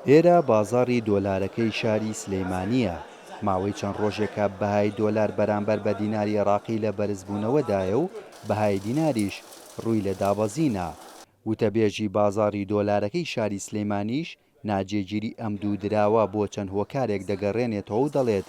ئێرە بازاڕی دۆلارەکەی شاری سلێمانییە، ماوەی چەند ڕۆژێکە بەهای دۆلار بەرامبەر بە دیناری عێراقی لە بەرزبوونەوەدایە و بەهای دیناریش ڕووی لە دابەزینە. وتەبێژی بازاڕی دۆلارەکەی شاری سلێمانیش ناجێگیری ئەم دوو دراوە بۆ چەند هۆکارێک دەگەڕێنێتەوە و دەڵێت،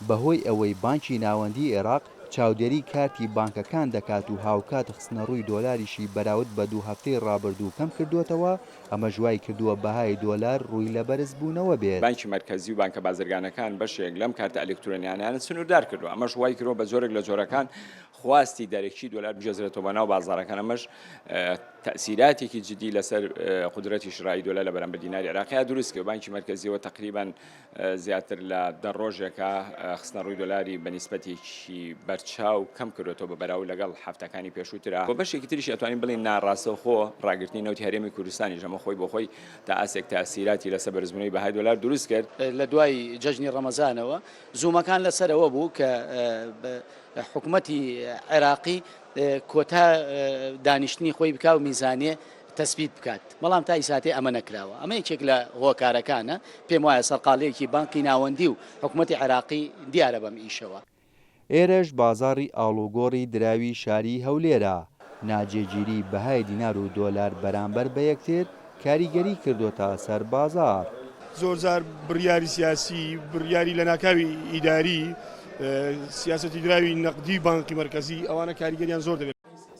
بەهۆی ئەوەی بانکی ناوەندیی عێراق چاودێری کارتی بانکەکان دەکات و هاوکات خستنەڕووی دۆلاریشی بەراورد بە دوو هەفتەی ڕابردوو کەمکردووەتەوە، ئەمەش وایکردووە بەهای دۆلار ڕووی لە بەرزبوونەوە بێت. بانکی مەرکەزی و بانکە بازرگانەکان بەشێک لەم کارتە ئەلکترۆنیانەیان سنووردار کردووە، ئەمەش وایکردووە بە جۆرێک لە جۆرەکان خواستی دەرەکی دۆلار بگوێزرێتەوە بۆ ناو بازاڕەکان، ئەمەش تەئسیراتێکی جدی لەسەر قودرەتی شرایی دۆلار لە بەرامبەر دیناری عێراقیا دروست کرد. بانکی مەرکەزیەوە تەقریبەن زیاتر لە دە ڕۆژێکە خستنەڕووی دۆلاری بە نیسبەتێکی بەرچاو کەم کردوێتەوە بە بەراورد لەگەڵ هەفتەکانی پێشووترا و بەشێکی تریش ئەتوانین بڵێین ناڕاستەوخۆ ڕاگرتنی نەوتی هەرێمی کوردستانیش ئەمە خۆی بۆ خۆی تا ئاستێک تاسیراتی لەسەر بەرزبوونەوەی بەهای دۆلار دروست کرد. لە دوای جەژنی ڕەمەزانەوە زوومەکان لەسەر ئەوە بوو کە حکومەتی عێراقی کۆتا دانیشتنی خۆی بکا و میزانیە تەسبیت بکات، بەڵام تا ئیساتێ ئەمە نەکراوە، ئەمە یەکێک لە هۆکارەکانە، پێم وایە سەرقاڵییەکی بانقی ناوەندی و حکومەتی عێراقی دیارە بەم ئیشەوە. ئێرەش بازاڕی ئاڵوگۆڕی دراوی شاری هەولێرە، ناجێگیری بەهای دینار و دۆلار بەرامبەر بە یەکتر کاریگەری کردۆتە سەر بازاڕ. زۆرجار بڕیاری سیاسی، بڕیاری لەناکاوی ئیداری، سیاسەتی دراوی نەقدی بانقی مەرکەزی ئەوانە کاریگەریان زۆر دەبێت.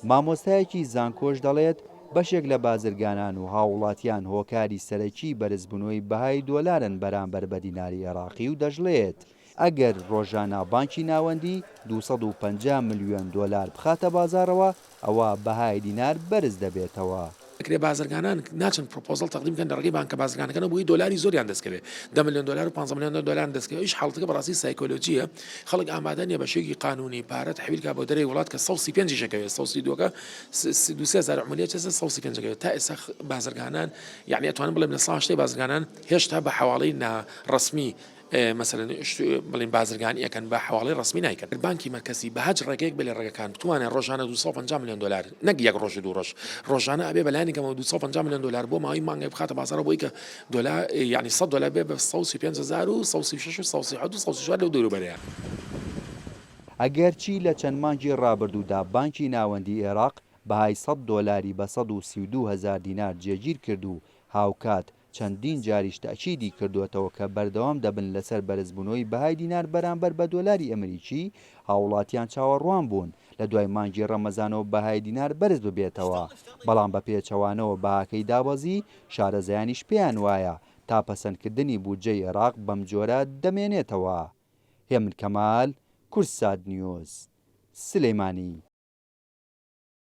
مامۆستایەکی زانکۆش دەڵێت، بەشێک لە بازرگانان و هاووڵاتیان هۆکاری سەرەکیی بەرزبوونەوەی بەهای دۆلارن بەرامبەر بە دیناری عێراقی و دەشڵێت، ئەگەر رۆژانە بانکی ناوەندی 250 ملیۆن دۆلار بخاتە بازاڕەوە، ئەوا بەهای دینار بەرز دەبێتەوە. دەکرێ بازرگانان ناچن proposal تەقدیم بکەن لە ڕێگەی بانکە بازرگانەکانەوە بۆی دۆلاری زۆریان دەست کەوێ دە ملیۆن دۆلار و پانزە ملیۆن دۆلاریان دەست کەوێ ئەویش حاڵەتەکە بەڕاستی سایکۆلۆجییە خەڵک ئامادە نییە بە شێوەیەکی قانوونی پارە تەحویل کا بۆ دەرەوەی وڵات کە 135 یش ئەکەوێ 132 کە دوو سێ هەزار عوملیە چێ 135 ئەکەوێت تا ئێستا بازرگانان یعنی ئەتوانم بڵێم لە سا شتەی بازرگانان هێشتا بە حەواڵەی ناڕەسمی مەسەلەن بڵێن بازرگانی ئەکەن بە حەواڵەی ڕەسمی نایکەن بانکی مەرکەزی بە هەچ ڕێگەیەک بێ لە ڕێگەکان بتوانێت ڕۆژانە 250 ملیۆن دۆلار نەک یەک ڕۆژ و دوو ڕۆژ ڕۆژانە ئەبێ بەلایەنی کەمەوە 250 ملیۆن دۆلار بۆ ماوەی مانگێک بخاتە بازاڕەوە بۆی کە دۆلار یعنی 100 دۆلار بێ بە 135 هەزار و 136 و 137 و 134 لەو دەوروبەرەیە. ئەگەرچی لە چەند مانگی ڕابردوودا بانکی ناوەندی ئێراق بەهای سەد دۆلاری بە 132 هەزار دینار جێگیر کرد و هاوکات چەندین جاریش تەئکیدی کردۆتەوە کە بەردەوام دەبن لەسەر بەرزبوونەوەی بەهای دینار بەرامبەر بە دۆلاری ئەمریکی، هاوڵاتیان چاوەڕوان بوون لە دوای مانگی ڕەمەزانەوە بەهای دینار بەرز ببێتەوە، بەڵام بە پێچەوانەوە بەهاکەی دابەزی، شارەزایانیش پێیان وایە تا پەسەندکردنی بودجەی عێراق بەمجۆرە دەمێنێتەوە. هێمن کەمال، کوردسات نیوز، سلێمانی.